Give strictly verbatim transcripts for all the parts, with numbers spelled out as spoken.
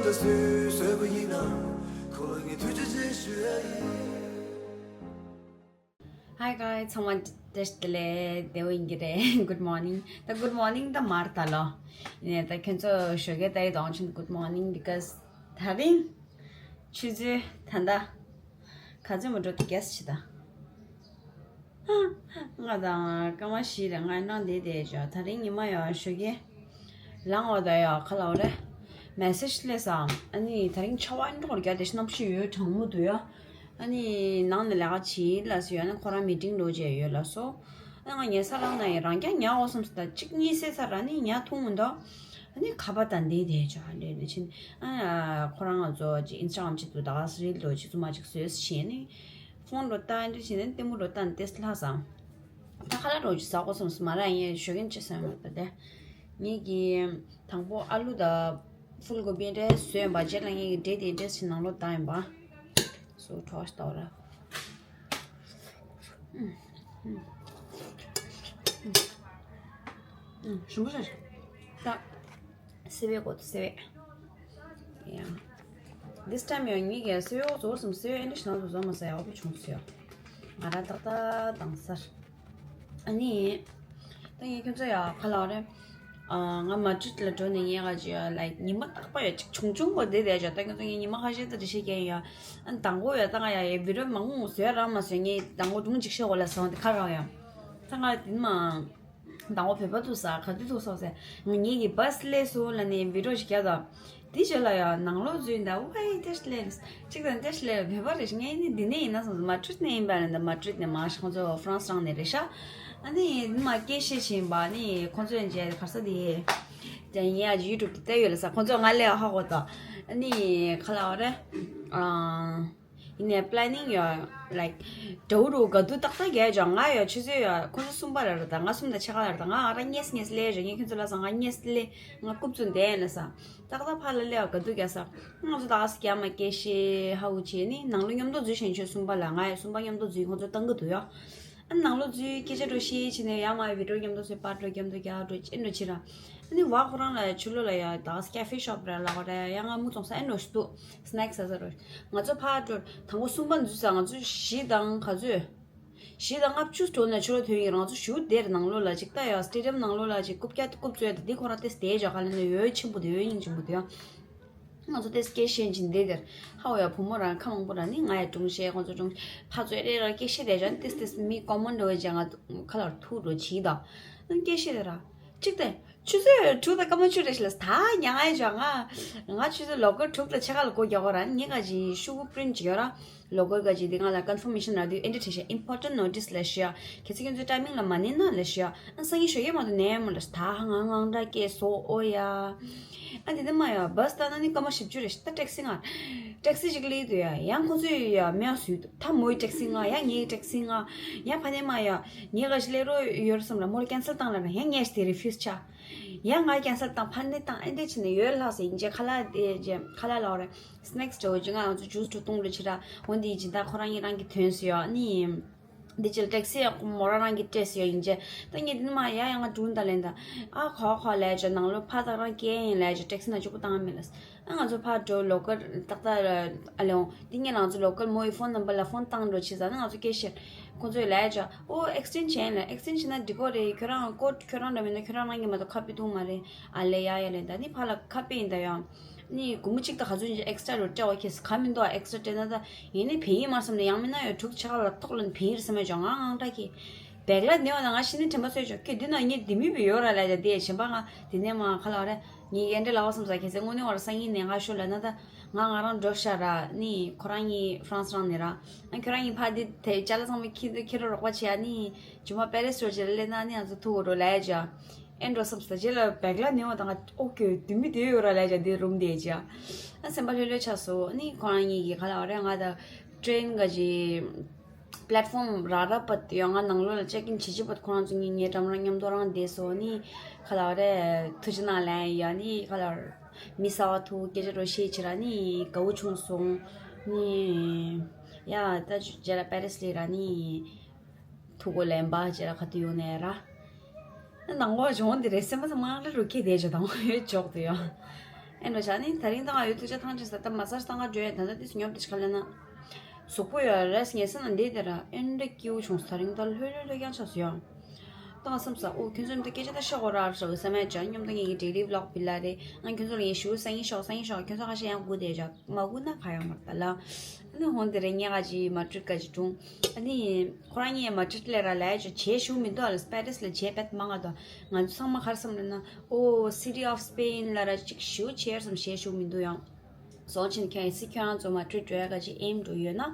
ད་སུས་བཟོས་པ་ཡིན་ན། ཁོ་ལ་ངས་ཐུགས་རྗེ་ཆེ་ཞུ་ཡ་ཡིན། Hi guys, ཚང་མ་བཀྲ་ཤིས་བདེ་ལེགས། བདེ་པོ་ཡིན་གྱི་རེད། Good morning. ད་good morning ད་མར་ད་ལོ། ཡིན་ནའི་ད་ཁྱོད་ཚོ་ཞོགས་ཀས་ད་ཡི་དོང་ཆུན་good morning because ད་རིང་ཆུ་ཚོད་ད་ལྟ་ག་ཚོད་མ་འགྲོ་དེ་གེས་བྱེད་ད། ང་དང་སྐར་མ་བཞི་རེ་ལྔ་ནང་བསྡད་བསྡད་བྱ། ད་རིང་ཉི་མ་ཡང་ཞོགས་ཀས་ལངས་འོ་ད་ཡ་ཁ་ལ་འོ་རེད། message་སླེབས་སམ། ཨ་ནི་ད་རིང་ཆར་པ་ཨ་འདྲ་བརྒྱབ་བསྡད་ཤག་གནམ་གཤིས་ཡོད་གྲང་མོ་འདུག་ཡ། ཨ་ནི་ནང་ནས་ལས་ཀ་བྱེད་ལ་སོ་ཡ་ནི་ཁོ་རང་meeting་འགྲོ་བྱས་ཡོད་ལ་སོ། ཨ་ང་ཉལ་ས་རང་ན་ཡི་རང་རྐྱང་ཉལ་འོ་བསམ་སོང་། ད་གཅིག་གཉིད་སད་ཚར་ར་ནི་ཉལ་ཐུབ་མི་འདུག་ཨ་ནི་ཁ་པར་དང་འདི་དེ་ཅོ་ཨ་འདྲེ་འདི་ཕྱིན། ཨ་ཁོ་རང་ང་ཚོ་ཅིག་Instagram་ཅིག་ཏུ་ད་ག་སེ་reel་འགྲོ་ཅིག་རྩོམ་པ་ཅིག་བཟོས་ཟེར་བྱས་ནི་phone་འགྲོ་ལྟ་འདྲེ་བྱས་ནི་ལྟད་མོ་འགྲོ་ལྟ་ནི་ཏེས་ལྷག་སམ། ད་ཁ་ལག་འགྲོ་ཅིག་ཟ་དགོས་བསམ་སོང་། མ་ར་ཡིན་ཞོགས་ཀས་ཅི་སོན་མ་ད་དེ། ངེད་ཀྱི་དང་པོ་ཨ་ལུ་ད་ཕུལ་གོ་བི་འདྲེ་བཟོས་ཡིན་པ། རྗེས་ལ་ངེད་ཀྱི་འདྲེ་དེ་འདྲེ་ཞིག་ནང་ལོགས་བཏང་ཡིན་པ། སོ་གྲོགས་ཤིག་ལྟ་བ་ར། ཞུམ་པོ་ཤ་ཤ། ད་སེ་བའི་གོ་ཏུ་སེ་བའི། ཡ། This time་ཡང་ངེད་ཀྱི་སེ་བའི་འོག་ཚོ་སམ་སེ་བའི་ཨེ་འདྲ་ཞིག་ནང་དུ་བཟོ་མ་ཟ་ཡ་འོ་པོ་བྱུང་སོ་ཡ། ང་ར་ཏག་ཏག་དང་སར། ཨ་ནི། ད་ངས་ཁྱོད་ཚོ་ཡ་ཁ་ལག་རེད། ཨ་ང་མ་ཌྲིད་ལ་འགྲོ་ནས་ངས་ག་ཅི་ཡ་like་ཉི་མ་རྟག་པ་ཡ་གཅིག་ཆུང་ཆུང་པོ་བསྡད་བསྡད་ཅོ། ད་ཁྱོད་ཚོ་ངས་ཉི་མ་ཁ་ཤས་ཙམ་རེ་བཤད་ཀྱི་ཡ། ཨ་དང་པོ་ཡ་ད་ང་ཡ་ཡ་video་མང་པོ་བཟོས་རང་མ་བཟོས། ངས་དང་པོ་སྒྲུང་གཅིག་བཤད་གོ་ལ་སོང་དེ་ཁ་རང་ཡ། ད་ང་དེ་མ་དང་པོ་བོད་པ་ཐུག་ས་ག་དུས་ཐུག་སོང་ཟེར། ང་ངེད་ཀྱི་bus་སླེབས་སོང་ལ་ནས་video་ཞིག་རྒྱག་དང་། དེ་རྗེས་ལ་ཡང་ནང་ལོགས་འཛུལ་འདའ་ཝའི་ཏེ་ལེ་གཅིག་དང་ཏེ་ལེ་བོད་པ་རེད། ངས་ནི་འདི་ནས་ཡིན་ན་སོང་མ་ཌྲིད་ནས་ཡིན་པ་ལ་འདི་མ་ཌྲིད་ནས་མ་ཁོང་ཚོ་ཧྥ་རན་སི་རང་ནས་རེད་ཤག་ཨ་ནི་མ་སྐད་བཤད་བཞིན་པ་ནི་ཁོང་ཚོ་ཡང་མཇལ་གར་ས་དེ་ཡིན། ཡིན་ཡ་ཡུ་ཊུབ་དེ་བལྟས་ཡོད་ལ་ས་ཁོང་ཚོ་ང་ལས་ཧ་གོ་ད། ཨ་ནི་ག་ལ་བ་རེད། ཨ། ཡིན་ནའི་པི་ལེ་ནིང་ཡོད། ལའིཀ་དྲ་བོ་རུ་ག་དུས་ཏག་ཏག་རྒྱག་ཅོག་ང་ཡོད་ཆུ་ཚོད་ཡོད་ཁོ་ཚོ་གསུམ་པ་ལ་རེད་ད། ང་གསུམ་དང་ཕྱེད་ཀ་ལ་རེད་ད། ང་ཨ་ར་ཉེས་ཉེས་ལས་རེད། ངས་ཁྱོད་ཚོ་ལ་ས་ང་ཉེས་ལས་ང་རྐུབ་བཙུགས་བསྡད་ཡིན་ལ་ས། ཏག་ཏག་ཕར་ལ་སླེབས་ག་དུས་རྒྱག་ས། ང་ཚོ་ད་ག་སེ་རྒྱག་མ་སྐད་ཤེས་ཧ་གོ་བྱས་ནི་ནང་ལོ་མཉམ་དུ་འཛུལ་བཞིན་ཆོས་གསུམ་པ་ལ་ང་ཡོད་གསུམ་པ་མཉམ་དུ་འཛུལ་ཁོང་ཚོ་བཏང་གི་འདུག་ཡོ། ཨ་ནང་ལོ་འཛུལ་སྐད་ཆ་འགྲོ་ཤེས་བྱས་ནས་ཡ་མ་བི་ཌིའོ་མཉམ་དུ་བཟོས་པར་འགྲོ་མཉམ་དུ་རྒྱག་འགྲོ་ཅི་འགྲོ་བྱེད་ར། ཨ་ནི་བ་ཁོ་རང་ལ་ཆུ་ལོ་ལ་ཡ་ད་ཀ་ཧྥེ་ཤོབ་རེད་ལ་བ་རེད། ཡ་ང་དམུ་ཙོང་ས་ཨེ་འགྲོ་ཞིག་འདུག་སི་ནེག་ཟ་ས་རོ། ང་ཚོ་ཕར་འགྲོ་དང་པོ་གསུམ་པ་འཛུལ་ས་ང་ཚོ་བཞི་དང་ག་ཚོད། བཞི་དང་ལྔ་བཅུ་འགྲོ་ནས་ཆུ་ལོ་ཐོན་ཡིན། ང་ཚོ་ཞུ་དེར་ནང་ལོ་ལ་ཅིག་ལྟ་ཡ་སི་ཊེ་ཌི་ཡམ་ནང་ལོ་ལ་ཅིག་རྐུབ་བཀྱག་རྐུབ་བཙོས་ཏེ་འདི་ཁོ་རང་ཏེ་སྟེ་ཇོ་ཁ་ལ་ནས་ཡོད་ཆེན་པོ་དེ་ཡོད་སྙིང་རྗེ་མོ་དེ་ཡང་། ང་ཚོ་ཏེ་སྐད་ཤེས་ཅིན་འདི་དེར་ཧ་འོ་ཡ་བུ་མོ་རང་ཁ་མང་པོ་རང་ནི་ང་ཡ་སྒྲུང་བཤད་ཁོང་ཚོ་སྒྲུང་ཕ་ཚོ་རེ་ར་སྐད་ཤེས་རེ་ཇོ་ཏེ་ཏེ་མི་ཀོ་མན་འགྲོ་བའི་ཇ་ང་ཁ་ལར་ཐུག་འགྲོ་ཇི་ད་སྐད་ཤེས་རེ་ར་ཅིག་ཏེ་ཆུ་ཚོད་དྲུག་དང་སྐར་མ་བཅུ་རེ་ཞིག་ལ་ད་ཉ་ང་ཡ་ཇོ་ང་ང་ཆུ་ཚོད་ལོ་ཀར་དྲུག་དང་ཕྱེད་ཀ་ལ་སྒོ་རྒྱག་གོ་ར་ནི་ང་ཅི་ཤུ་གུ་པི་རིན་ཊི་ཇི་ཡོ་ར། ལོ་ཀར་ག་ཅིག་འདི་ང་ལ་ཀོན་ཕོར་མེ་ཤན་རག་དུས་ཨེ་འདྲ་བྲིས་ཤག important notice ལ་ཞུ་ཡ། གལ་སྲིད་ཁྱོད་ཚོའི་ཊའི་མིང་ལ་མ་གནས་ན་ལ་ཞུ་ཡ། ཨ་སང་ཉིན་ཞོགས་ཀས་མ་གཏོགས་གནས་མ་ལ་ད་ང་ངང་འདྲ་སྐད་སོ་ཨོ་ཡ། ཨ་འདི་འདི་མ་ཡ་བྷ་སི་ལྟ་ན་ནི་སྐར་མ་བཞི་བཅུ་རེ་ཞིག་ད་ཊེག་སི་ང་། ཊེག་སི་ཅིག་སླེབས་འདུག་ཡ། ཡང་ཁོ་ཚོས་ཡ་མེ་ཡ་སུས་ད་མོའི་ཊེག་སི་ང་ཡ་ངའི་ཊེག་སི་ང་ཡ་ཕ་ནས་མ་ཡ་ངའི་ག་ཞིག་སླེབས་རོགས་ཡོད་བསམ་ལ་མོ་ལ་ཀེན་སལ་བཏང་ལ་ཡ་ངས་དེ་རི་ཕིའུ་སི་ཆགས། ཡ་ང་ཀེན་སལ་བཏང་ཕ་ནས་བཏང་ཨེ་འདྲ་བྱས་ནས་ཡོད་ལྷག་ཟེར་ཡིན་རྗེས་ཁ་ལག་དེ་རྗེས་ཁ་ལག་ལ་འོ་རེད། སི་ནེག་སི་འདྲ་བོ་ཅིག་ང་ང་ཚོ་ཇུས་འདྲ་བཏུང་འདྲ་བྱེད་ར། འོ་འདི་ཡི་སྦྱིན་བདག་ཁོ་རང་གཉིས་རང་གིས་ཐོན་སོང་ཡོད་ནི། འདི་ཅིག་ཊེག་སི་ཡང་མོ་རང་རང་གིས་སྤྲད་སོང་ཡོད་ཡིན་རྗེས་ད་ངས་འདི་ནི་མ་ཡ་ཡ་ང་དྲུང་ད་ལེན་ད། ཨ་ཁོ་ཁོ་ལས་ཅོ་ནང་ལོ་ཕ་དག་རང་སྐྱེལ་ཡིན་ལས་ཅོ་ཊེག་སི་ན་གཅིག་པུ་བཏང་མེད་ལ། ཨ་ང་ཚོ་ཕར་འགྲོ་ལོ་ཀར་ཏག་ཏག་ཨ་ལེ་འོང་འདི་ངས་ང་ཚོ་ལོ་ཀར་མོ་ཡི་ཕོན་ནམ་བར་ལ་ཕོན་བཏང་འགྲོ་བྱེད་ས་ན་ང་ཚོ་སྐད་ཤེར། ཁོང་ཚོས་ལས་ཅོ་ཨོ་ཨེག་སི་ཅེན་ཇི་བྱས་ཡིན་ལ་ཨེག་སི་ཅེན་ཇི་བྱས་ན་འགྲིག་གོ་རེད། ཁྱོད་རང་ཀོ་ཁྱོད་རང་འདྲ་མིན་ན་ཁྱོད་རང་རང་གིས་མ་གཏོགས་ཁ་པི་བཏུང་མ་རེད། ཨ་ལེ་ཡ་ཡ་ལེ་ད་ནི་ཕ་ལ་ཁ་པི་ཡིན་ད་ཡང་། ནི་སྒོར་མོ་གཅིག་དང་ག་ཚོད་ཨེག་སི་ཊྲ་རུ་སྤྲད་པ་ཁེས་ག་མི་འདུག་ཨེག་སི་ཊྲ་སྤྲད་ན་ད་ཡིན་ནི་བེད་ཡིན་མ་བསམ་ནས་ཡང་མིན་ན་ཡོད་དྲུག་ཆ་ག་ལ་ཐོག་ལ་ནི་བེད་ཡིན་རེད་བསམ་ཡ་ཅོ་ང་ངང་སྐྲག་གི། བེག་ལ་ནི་བ་ན་ང་ཤི་ནི་དྲན་པ་གསོས་ཅོ་ཁྱོད་འདི་ན་ངས་འདི་མི་བེད་ཡོད་ར་ལ་ཡ་དེ་ཞེན་པ་ང་དེ་ནས་མ་ཁ་ལ་བ་རེད། ངས་ཡན་འདྲེ་ལ་བ་བསམ་ས་ཁེས་དངོས་གནས་བ་ར་སང་ཉིན་ནས་ང་ཤོ་ལ་ན་ད་ང་ང་རང་འགྲོ་ཤ་ར་ནི་ཁོ་རང་གཉིས་ཧྥ་རན་སི་རང་ནས་ར། ཨ་ཁྱོད་རང་གཉིས་ཕ་དེ་དེ་ཅ་ལག་ཚང་མ་ཁྱི་ཁྱི་རོ་རོགས་པ་བྱེད་ཡ་ནི་ཇུ་མ་པེ་རེ་སི་རོ་ཅེ་ལ་ལེ་ན་ནི་ང་ཚོ་ཐུག་གོ་རོ་ལ་ཡ་ཅོ། ཨེ་འགྲོ་བསམ་ས་རྗེས་ལ་བེག་ལ་ནི་བ་དང་ཨོ་ཀེ་དུ་མི་དེ་ཡོད་ར་ལ་ཡ་དེ་རུམ་དེ་ཅ། ཨ་སེམས་པ་ལྷོད་ལྷོད་ཆགས་སོ་ནི་ཁོ་རང་གཉིས་ཀྱི་ཁ་ལ་བ་རེད། ང་ད་ཊྲེན་ག་ཅི་པི་ལེ་ཊི་ཕོམ་ར་ར་པད་ཡོད་ང་ནང་ལོགས་ལ་ཅེག་ཨིན་བྱེད་ཅི་པད་ཁོ་རང་ཚོ་གཉིས་ངའི་འགྲམ་ར་མཉམ་དུ་རང་བསྡད་སོ་ནི་ཁ་ལ་བ་རེད། ཐུགས་རྗེ་གནང་ལན་ཡ་ནི་ཁ་ལ་བ་རེད། མི་གསར་བ་ཐུག་སྐད་ཆ་རོ་བཤད་ཕྱིར་ར་ནི་དགའ་བོ་བྱུང་སོང་ནི། ཡ་ད་རྗེས་ལ་པེ་རེ་སི་ལི་ར་ནི། ཐུག་གོ་ལན་པ་ཅེ་ར་ཁ་ཐུག་ཡོང་ནས་ར། ནང་ལོགས་སྦྱོང་འདི་རེད་སེམས་པ་ཚང་མ་ལ་རུ་ཁྱེད་དེ་ཅོ་དང་ཡོད་ཅོག་ཏུ་ཡོད། ཨེ་འགྲོ་བྱ་ནི་ད་རིང་ད་ང་ཡོད་དུ་ཆ་ཐང་ཆེ་ས་ད་མ་སར་ཏང་ག་འགྲོ་ཡ་ད་ད་དུས་སུ་ཉོབ་དེ་ཆ་ལ་ན། གཟུགས་པོ་ཡོད་རེས་ངེས་ས་ན་འདི་དེ་ར་ཨེ་འདྲ་སྐྱིའུ་བྱུང་ས་ད་རིང་ད་ལྷོད་ལྷོད་ལྷོད་ཀྱང་ཆགས་སུ་ཡོང་། ད་ང་བསམ་ས་ཨོ་ཁྱོད་ཚོ་འདི་སྐད་ཆ་ད་ཤོག་གོ་ར་ཤོག་བསམ་ཡ་ཅང་སྙོམ་ད་ངེད་ཀྱི་ཌེ་ལི་བི་ལོག་བི་ལ་རེད། ང་ཁྱོད་ཚོ་ལ་ངས་ཞུ་སང་ཡིན་ཤོག་སང་ཡིན་ཤོག་ཁྱོད་ཚོ་ཁ་ཤས་ཡང་སྒུག་བསྡད་ཅག་མ་སྒུག་ན་ག་ཡོང་མ་རེད་ད་ལ། ཨ་ནི་ཧོན་དེ་རེ་ཉེ་ག་ཅི་མ་ཀྲིག་ག་ཅི་བྱུང་། ཨ་ནི་ཁོ་རང་ཉེ་མ་ཀྲིག་ལས་ར་ལས་ཅོ་བྱས་ཞུ་མི་འདུག་ཨ་ལ་པེ་རིས་ལ་བྱས་པེད་མང་ང་དོ། ང་ཚོ་ཚང་མ་གར་བསམ་རེད་ན་ཨོ་City of Spain ལ་ར་ཅིག་ཞུ་བྱས་བསམ་བྱས་ཞུ་མི་འདུག་ཡང་། སོང་ཆེན་ཁྱོད་སི་ཁྱོད་རང་ཚོ་མ་ཀྲིག་འགྲོ་ཡ་ག་ཅི་ཨེམ་འགྲོ་ཡོད་ན།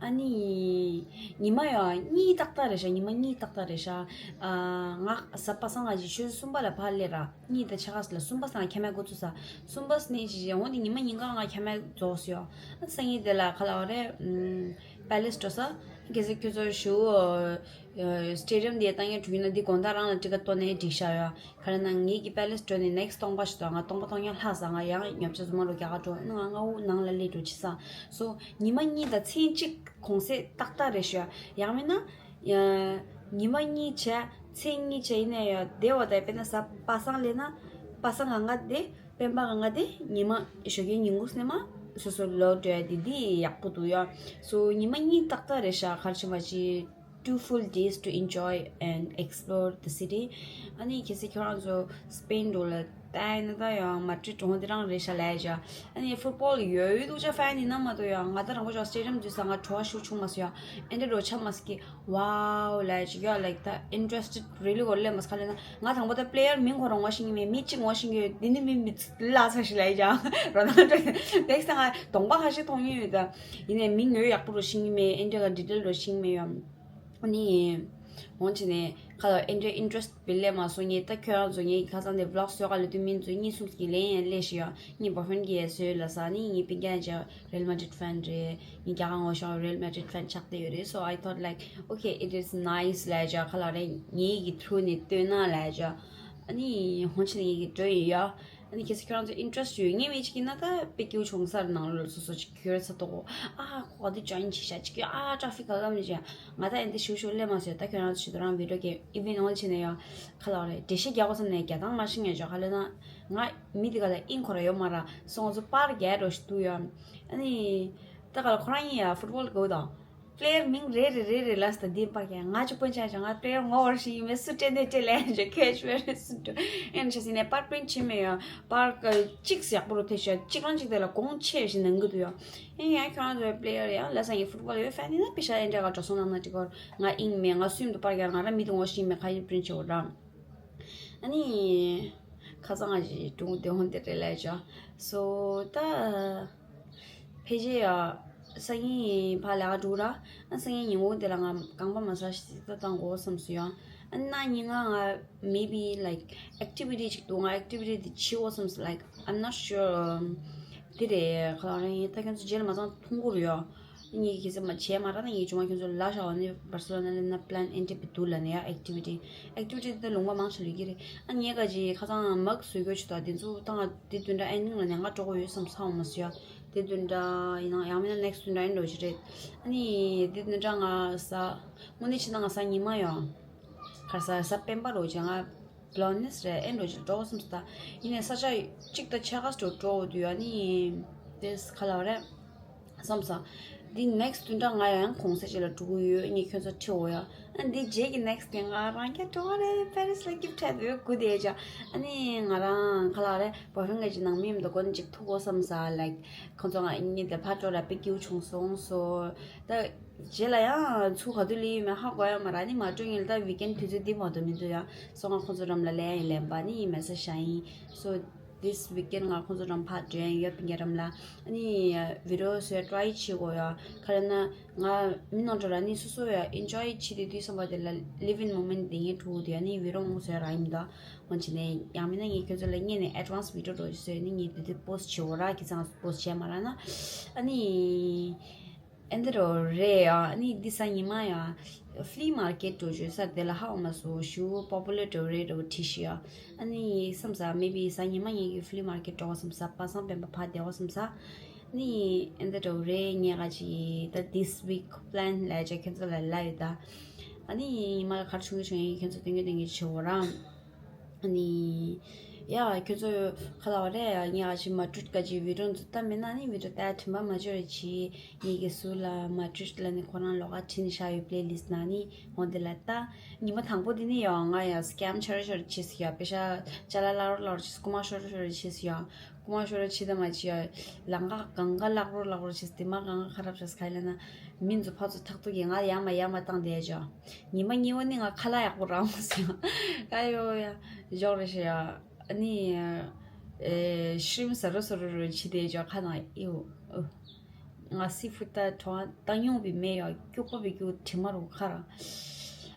ཨ་ནི། ཉི་མ་ཡང་གཉིས་ཏག་ཏག་རེད་ཤག་ཉི་མ་གཉིས་ཏག་ཏག་རེད་ཤག་ཨ། ང་གཟའ་པ་སངས་ང་ཅིག་ཆུ་ཚོད་གསུམ་པ་ལ་ཕར་སླེབས་ར། གཉིས་དང་ཕྱེད་ཀ་ལ་གསུམ་པ་སང་ཁྱམས་མ་འགོ་ཚུགས་ས། གསུམ་པ་སང་ནས་ཅིག་འོང་དེ་ཉི་མ་ཉིན་གང་ང་ཁྱམས་མ་རྫོགས་སོང་ཡོད། ཨ་སང་ཉིན་དེ་ལ་ཁ་ལ་བ་རེད། པེ་ལེ་སི་འགྲོ་ས། གལ་སྲིད་ཁྱོད་ཚོ་ཞུ། སི་ཊེ་ཌི་ཡམ་དེ་བཏང་ཡ་འགྲོ་གི་ན་འདི་དགོང་དག་རང་ལ་ཊི་ཀེ་ཊི་བཏོན་ནས་འགྲིག་ཤག་ཡོད། ག་རེ་ན་ངེད་ཀྱི་པེ་ལེ་སི་འགྲོ་ནས་ནེག་སི་སྟོང་པ་ཞིག་འདུག་ང་སྟོང་པ་སྟོང་ཉ་ལྷག་ས་ང་ཡང་ཉོབ་ཆ་ཟུ་མ་རོ་རྒྱ་གར་འགྲོ་ན་ང་ང་འུ་ནང་ལ་སླེབས་འགྲོ་ཆི་ས། སོ་ཉི་མ་གཉིས་དང་མཚན་གཅིག་གུང་སེང་ཏག་ཏག་རེད་ཤག་ཡང་མིན་ན། ཉི་མ་གཉིས་བྱས་མཚན་གཉིས་བྱས་ཡིན་ན་ཡང་བདེ་བ་དང་དཔེར་ན་གཟའ་པ་སངས་ལས་ན་པ་སངས་གང་ག་དེ་སྤེན་པ་གང་ག་དེ་ཉི་མ་ཞོགས་ཀའི་ཉིན་གུང་སེང་མ་སོ་སོ་ལོ་འགྲོ་ཡ་དེ་འདི་ཡག་པོ་འདུག་ཡ། སོ་ཉི་མ་གཉིས་ཏག་ཏག་རེད་ཤག་གར་ཕྱིན་པ་ཅི། Two full days to enjoy and explore the city. ཨ་ནི་གལ་སྲིད་ཁྱོད་རང་ཚོ་སི་པེན་འགྲོ་ལ་ལྟ་ཡིན་ན་ད་ཡང་མ་ཀྲིག་གྲོང་འདི་རང་རེད་ཤག་ལས་ཀྱང་ཨ་ནི་ཕུཊ་བོལ་ཡོད་ཡོད་འདུག་ཅག་ཧྥན་ཡིན་ན་མ་གཏོགས་ཡང་ང་ད་རང་པོ་ཅག་སི་ཊེ་ཌི་ཡམ་འཛུལ་ས་ང་བྲོ་བ་ཤུགས་ཆུང་མ་སོང་ཡང་ཨེ་འདྲ་འགྲོ་ཆ་མ་སོང་གི་ཝའོ་ལས་ཀྱི་ཡོད་ལེགས་ད་interested really གོ་ལེ་མ་སྐ་ལེ་ན་ང་དང་པོ་ད་པི་ལེ་ཡར་མིང་ཁོ་རང་ངོ་ཤེས་ཀྱི་མེད་མི་གཅིག་ངོ་ཤེས་ཀྱི་ཡོད་འདི་ནི་མི་མི་ལ་ཚ་ཞིག་ལས་ཀྱང་རོ་ནལ་ཌོ་ནེག་སི་ང་གདོང་པ་ཁ་ཤས་མཐོང་ཡོད་ཡོད་ད། ཡིན་ནའི་མིང་ངོ་ཡག་པོ་རུ་ཤེས་ཀྱི་མེད་ཨེ་འདྲ་ག་ཌི་ཊེལ་རུ་ཤེས་ཀྱི་མེད་ཡོད། ཨ་ནི། འོང་བྱས་ནས་ཁ་ལ་ཨེ་འདྲའི་ཨིན་ཊི་རེ་སི་ཊི་བི་ལས་མ་སོང་ངས་ད་ཁྱོད་རང་ཚོ་ངའི་ཁ་སང་དེ་བི་ལོག་བཟོས་ག་ལ་དུས་མིན་ཚོ་གཉིས་གསུམ་གྱི་ལན་ཡང་སླེབས་ཤི་ཡོད། ངའི་བོ་ཧྥེན་གྱིས་ཡང་བཟོས་ལ་ས་ནི་ངའི་སྤུན་ཀྱག་ཅག་རེལ་མ་ཌི་རིད་ཧྥན་རེད། ངའི་རྒྱ་གར་ངོ་ཤོག་རེལ་མ་ཌི་རིད་ཧྥན་ཆགས་བསྡད་ཡོད་རེད། So I thought like okay, it is nice ལབ་ཅག་ཁ་ལ་རེད་ངའི་གི་ཐུ་ནས་ལྟོས་ན་ལབ་ཅག་ཨ་ནི་འོང་བྱས་ནས་ངའི་གི་འགྲོ་ཡིན་ཡ། ཨ་ནི་གལ་སྲིད་ཁྱོད་རང་ཚོ་ཨིན་ཊི་རེ་སི་ཊི་ཡོད་ངེས་མེད་ཅིག་ཡིན་ན་ད་དཔེ་སྐྱིད་པོ་བྱུང་ས་རེད། ནང་ལོགས་སོ་སོ་ཅིག་ཁྱོད་ཚ་ཏོག་ཨ་ཁོ་དེ་ཇོ་ཡིན་བྱེད་ཤ་ཅིག་ཨ་ཊ་ཕིག་ག་གམ་ནི་ཅིག་ང་ད་ཨེ་འདི་ཞུ་ཞུ་སླེབས་མ་སོང་། ད་ཁྱོད་རང་ཚོ་ཞུ་དོ་རང་བི་ཌི་ཡོ་གི་ཨི་ཝེན་ཨོན་བྱས་ནས་ཡོད་ཁ་ལག་རེད། འགྲེལ་བཤད་རྒྱག་དགོས་བསམ་ནས་རྒྱག་སྟངས་མ་ཤེས་ངས་ཅོ་ཁ་ལོས་ན་ང་མི་དེ་ག་ལ་ཨིན་ཁོ་ར་ཡོད་མ་ར་སོང་ཚོ་པར་རྒྱག་འགྲོ་ཞིག་འདུག་ཡོད། ཨ་ནི་ད་ག་ལ་ཁོ་རང་ཡིན་ཡ་ཕུཊ་བོལ་དགོས་དང་། པི་ལེ་ཡར་མིང་རེ་རེ་རེ་རེ་ལ་སྟ་དེ་པར་ཀྱང་ང་ཅི་པོན་ཆ་ཅང་ང་པི་ལེ་ཡར་ངོ་བོར་ཞིག་ཡིན་མེད་སུ་སྤྲད་ནས་སྤྲད་ལན་ཅོ་ཁེ་ཆུ་རེ་སུ་འགྲོ་ཨེ་ན་ཆ་སི་ནས་པར་པི་རིན་ཊི་བྱེད་མེད་ཡོད་པར་ཀ་གཅིག་ཡག་པོ་རུ་ཐེ་ཤ་གཅིག་རང་གཅིག་དེ་ལ་གོང་ཆེ་ཞིག་ནང་གི་འདུག་ཡོད། ཨེ་ཡང་ཁྱོད་རང་ཚོའི་པི་ལེ་ཡར་ཡང་ལ་ས་ཡི་ཕུཊ་བོལ་ཡོད་ཧྥན་ཡིན་ན་པི་ཤ་ཨེ་འདྲ་ག་འགྲོ་སོང་ནང་ན་ཅིག་གོར་ང་ཨིན་མེད་ང་སུ་ཡིན་འདུག་པར་ཀྱང་ང་རང་མི་དུ་ངོ་ཤེས་མེད་ཁ་ཡིན་པི་རིན་ཊི་བྱེད་འོ་རང་། ཨ་ནི། ཁ་སང་ང་ཞིག་ཀྲུང་གོ་དེ་ཧོན་དེ་རེད་ལས་ཅོ། སོ་ད། ཕལ་ཆེར་ཡ། སང་ཉིན་ཕ་ལས་ཀ་འགྲོ་ར། ཨ་སང་ཉིན་ཉིན་གུང་དེ་ལ་ང་རྐང་པ་མ་ཟ་ཞིག་ད་བཏང་དགོས་བསམ་སོང་ཡང་། ཨ་གནའ་ཉིན་ང་ང་maybe like activity ཅིག་འདུག་ང་activity དེ་བྱེད་དགོས་བསམ་སོང་like I'm not sure དེ་རེད་ཁ་ལག་རེད་ད་ཁྱོད་ཚོ་རྗེས་ལ་མ་ཚང་མཐོང་གི་རེད་ཡོ། ངས་གི་ཟེར་མ་བྱས་མ་ར་ན་ངས་ཇུ་མ་ཁྱོད་ཚོ་ལ་ཤ་བ་ནི་བར་སེ་ལོ་ན་ལ་ན་པི་ལན་ཨེན་ཏི་པི་དུ་ལ་ནི་ཡ་ཨེག་ཊི་བི་ཊི་ཨེག་ཊི་བི་ཊི་དེ་ལུང་པ་མང་ཆེ་ལུས་ཀྱི་རེད། ཨ་ངས་ག་ཅི་ཁ་སང་མག་བཟོས་གོ་ཆུ་དག་དེ་ཚོ་ད་ང་དེ་བདུན་ཕྲག་ཨེན་ཌིང་ལ་ཉན་ག་འགྲོ་གོ་ཡོད་བསམ་ཚང་མ་སུ་ཡ་དེ་བདུན་ཕྲག་ཡིན་ན་ཡང་མིན་ན་next བདུན་ཕྲག་ཨེན་འགྲོ་ཆུ་རེད། ཨ་ནི་དེ་བདུན་ཕྲག་ང་ས་དངོས་གནས་ཕྱི་ན་ང་ས་ཉི་མ་ཡོང་གར་ས་ས་སྤེན་པ་རོ་ཆེ་ང་། བློ་ནེས་རེད་ཨེ་འགྲོ་ཅིག་འགྲོ་བསམ་སོང་ད། ཡིན་ནའི་ས་ཆ་གཅིག་དང་ཕྱེད་ཀ་སྤྲོ་འགྲོ་འོ་དུས་ཨ་ནི། དེས་ག་ལ་བ་རེད། བསམ་སོང་། འདི་next བདུན་ཕྲག་ང་ཡང་གུང་སེང་ཅིག་ལ་འགྲོ་གི་ཡོད་ངས་ཁྱོད་ཚོ་ཁྲིད་འོ་ཡ། ཨ་འདི་རྗེས་ཀྱི་next དེ་ང་རང་རྐྱ་འགྲོ་བ་རེད་པེ་རིས་ལ་gift འཕྲད་འདོད་དགུ་དེ་ཅག་ཨ་ནི་ང་རང་ག་ལ་བ་རེད་boyfriend ག་ཅིག་ནང་མི་མི་འདུག་གོ་ནི་ཅིག་ཐུག་གོ་བསམ་ས་like ཁོང་ཚོ་ང་གཉིས་དེ་ཕར་འགྲོ་ར་པེ་སྐྱིད་པོ་བྱུང་སོང་སོ། ད། རྗེས་ལ་ཡང་ཚུར་ག་དུས་སླེབས་ཡོད་མེད་ཧ་གོ་ཡ་མ་རེད། ཨ་ནི་མ་འགྲོ་ངེས་ལ་ད་weekend དུས་ཚོད་འདི་མ་གཏོགས་མི་འདུག་ཡ། སོ་ང་ཁོང་ཚོ་འགྲམ་ལ་སླེབས་ཡ་ཡིན་ལན་པ་ནི་message བྱ་ཡིན། So this weekend ང་ཁོང་ཚོ་འགྲམ་ཕར་འགྲོ་ཡ་ཡིན་ཡ་པིན་རྒྱ་འགྲམ་ལ། ཨ་ནི་video བཟོས་try བྱེད་དགོས་ཡ། ག་རེ་ན་ང་མི་ནང་འགྲོ་ལ་ནི་སོ་སོ་ཡ་enjoy བྱེད་དུས་དུས་བསམ་པ་དེ་ལ་live in moment དེ་ངས་འགྲོ་དུས་ཨ་ནི་video བཟོས་ར་ཡིན་ད། འོན་ཅི་ནས་ཡང་མིན་ན་ངས་ཁྱོད་ཚོ་ལ་སྔོན་ནས་advance video འགྲོ་བཟོས་ནི་ངས་དེ་དུས་post བྱེད་དགོས་ར་ཁྱེད་ཚང་post བྱས་མ་ར་ན། ཨ་ནི། ཨེ་འདི་རོ་རེད་ཨ་ནི་འདི་ས་ཉི་མ་ཡ། flea market འགྲོ་བརྗོད་ས་དེ་ལ་ཧ་འོ་མ་སོ་ཞུ་popular འགྲོ་རེད་འགྲོ་བྲིས་ཤི་ཡ། ཨ་ནི་བསམ་ས་maybe ས་ཉི་མ་ངེད་ཀྱི་flea market འགྲོ་བ་བསམ་ས་པ་སངས་སྤེན་པ་ཕ་བདེ་བ་བསམ་ས། ཨ་ནི་ཨེ་འདི་འགྲོ་རེད་ངས་ག་ཅི་ད་this week plan ལས་ཅེ་ཁྱེད་ཚོ་ལ་ལ་ཡོད་ད། ཨ་ནི་ཉི་མ་གར་ཆུང་གི་ཆུང་ཡིན་ཁྱེད་ཚོ་སྟོན་གི་སྟོན་གི་ཆེ་བོ་རང་། ཨ་ནི། ཡ་ཁྱོད་ཚོ་ཁ་ལ་བ་རེད། ངས་ཨ་ཅི་མ་ཀྲུད་ཀ་ཅི་བི་ཌིའོ་འཛུགས་ད་མེད་ན་ནི་བི་ཌིའོ་ལྟ་དྲན་པ་མ་བརྗེད་རོགས་གྱིས། ངས་ཀྱི་སུ་ལ་མ་ཀྲུད་ལ་ནི་ཁོ་རང་ལོག་ག་ཁྲིད་ནས་བཞག་ཡོད། པི་ལེ་ལིསཊ་ནང་ནི་འོ་འདི་ལ་ལྟ། ཉི་མ་དང་པོ་འདི་ནི་ཡོ་ང་ཡ་སི་ཀེམ་ཆོར་ཆོར་བྱས་སི་ཡོ། པེ་ཤ་ཅ་ལག་ལག་རོགས་ལག་རོགས་བྱས་སི། རྐུ་མ་ཤོར་ཤོར་བྱས་སི་ཡོ། རྐུ་མ་ཤོར་བྱས་ད་མ་བྱས་ཡོ། ལང་ཀ་གང་ག་ལག་རོགས་ལག་རོགས་བྱས་སི། དེ་མ་གང་ག་ཁ་རབ་བྱས་སི་ག་ལ་ན། མི་ཚོ་ཕ་ཚོ་ཐག་ཐུག་གི་ང་ཡ་མ་ཡ་མ་བཏང་བསྡད་ཅོ། ཉི་མ་གཉིས་པ་ནི་ང་ཁ་ལག་ཡག་པོ་རག་མ་སོང་། ཨ་ཡོ་ཡ། ཞོག་རེ་ཤི་ཡ། ཨ་ནི། ཨེ་ཤྲིམ་ཟ་རོ་ཟ་རོ་རོ་བྱེད་དེ་ཅོ་ཁ་ནང་ཨིའུ། ཨུ། ང་སི་ཕུད་ད་གྲོང་བཏང་མྱོང་བི་མེ་ཡོ། སྐྱུག་པ་བི་སྐྱུག་དྲི་མ་རུ་ཁ་ར།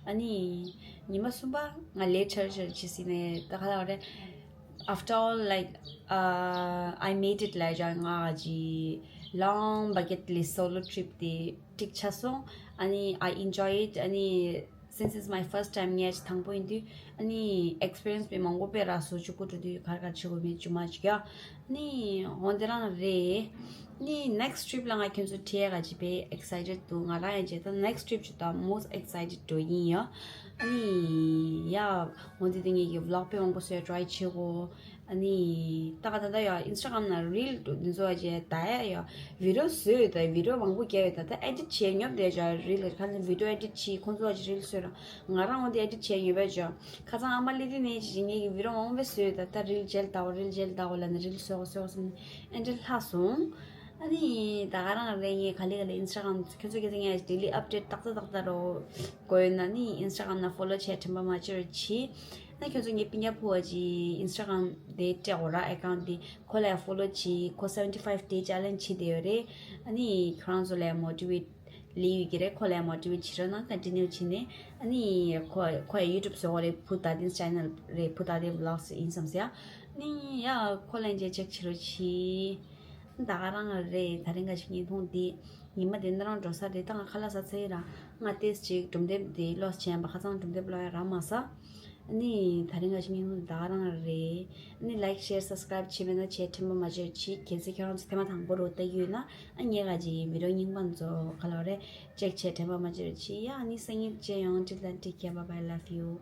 ཨ་ནི། ཉི་མ་གསུམ་པ་ང་ལས་ཆར་ཆར་བྱེད་སི་ནས་ད་ཁ་ལག་རེད། After all, like, uh, I made it. ལ་ཡ་ང་ཅི་long bucket list solo trip དེ་ཀྲིག་ཆ་སོང་། ཨ་ནི་I enjoy it. ཨ་ནི་since it's my first time, ངས་དང་པོ་ཡིན་དུས་ཨ་ནི་ཨེག་སི་པི་རི་ཡེན་སི་པའི་མང་པོ་པའི་ར་སོ་ཅུ་ཀུ་ཀྲུ་དུས་གར་གར་ཆེ་གོ་མེད་ཅུ་མ་ཅིག་ཡ། ཨ་ནི་འོ་འདི་རང་རེད། ཨ་ནི་next trip ལ་ང་ཁྱོད་ཚོ་ཁྲིད་ཡ་ག་ཅི་པའི་excited འདུག་ང་རང་ཡང་བྱས་ད་next trip ཅིག་ད་most excited འགྲོ་ཡིན་ཡ། ཨ་ནི་ཡ། འོ་འདི་དེ་ངེད་ཀྱི་vlog དཔེ་མང་པོ་བཟོས་try བྱེད་གོ། ཨ་ནི། ད་ག་ད་ད་ཡ་Instagram ནང་reel འདི་ཚོ་བྱས་ད་ཡ་ཡ། video བཟོས་ཡོད་ད། video མང་པོ་བརྒྱབ་ཡོད་ད། ད་edit བྱས་ཉོབ་བསྡད་ཅོ་reel ཁ་ནས་video edit བྱས་ཁོང་ཚོ་བྱས་reel བཟོས་ར། ང་རང་འོ་འདི་edit བྱས་ཉོབ་བས་ཅོ། ཁ་སང་ཨ་མ་ལི་ཏི་ནས་ཅི་ངེད་ཀྱི་video མང་པོ་བཟོས་ཡོད་ད། ད་reel མཇལ་དའོ་reel མཇལ་དའོ་ལབ་ནས་reel བཟོས་གོ་བཟོས་གོ་སོང་ཨེ་འདྲ་ལྷག་སོང་། ཨ་ནི་ད་ག་རང་རེད། ངས་ག་ལེ་ག་ལེ་Instagram ཁྱོད་ཚོ་སྐད་ཆ་ངས་daily update ཏག་ཏག་ཏག་ཏག་རོ་དགོས་ཡོད་ན་ནི་Instagram ནང་follow བྱས་དྲན་པ་མ་བརྗེད་རོགས་གྱིས། ཨ་ནི་ཁྱོད་ཚོ་ངའི་སྤུན་ཀྱག་ཕུ་བ་ཅི་Instagram དེ་སྤྲད་འོ་ར་account དེ་ཁོ་ལ་ཡང་follow བྱེད། ཁོ་seventy five day challenge བྱེད་དེ་ཡོད་རེད། ཨ་ནི་ཁྱོད་རང་ཚོ་ལ་ཡང་motivate ལས་ཡོད་ཀྱི་རེད། ཁོ་ལ་ཡང་motivate བྱེད་རོགས་གནང་། continue བྱེད་ནས་ཨ་ནི་ཁོ་ཁོ་ཡང་YouTube བཟོ་གོ་རེད། ཕུ་ད་ཏིན་channel རེད། ཕུ་ད་ཏིན་vlogs ཡིན་བསམ་ཟེར་ཡ། ཨ་ནི་ཡ་ཁོ་ལ་ཡང་check བྱེད་རོགས་གྱིས། ད་ག་རང་རེད། ད་རིང་ག་ཞིག་བརྙན་ཐུང་འདི་ཉི་མ་དེ་འདྲ་རང་འགྲོ་ས་རེད། ད་ང་ཁ་ལག་ཟ་ཚར་ཡིན་ར། ང་ཏེས་ཅིག་སྒྲུང་དེབ་འདི་ཀློག་བྱས་པ། ཁ་སང་སྒྲུང་དེབ་ཀློག་ཡ་རག་མ་སོང་། ཨ་ནི་ད་རིང་ག་ཞིག་བརྙན་ཐུང་འདི་ད་ག་རང་རེད། ཨ་ནི་like share subscribe བྱས་མེད་ན་བྱས་དྲན་པ་མ་བརྗེད་རོགས་གྱིས། གལ་སྲིད་ཁྱོད་རང་ཚོ་ཐེངས་མ་དང་པོ་རུ་ལྟ་གི་ཡོད་ན་ཨ་ངས་ག་ཅིག་video རྙིང་པ་ཚོ་ག་ལ་རེད་check བྱས་དྲན་པ་མ་བརྗེད་རོགས་གྱིས་ཡ། ཨ་ནི་སང་ཉིན་མཇལ་ཡོང་། Till then, take care, bye bye, love you.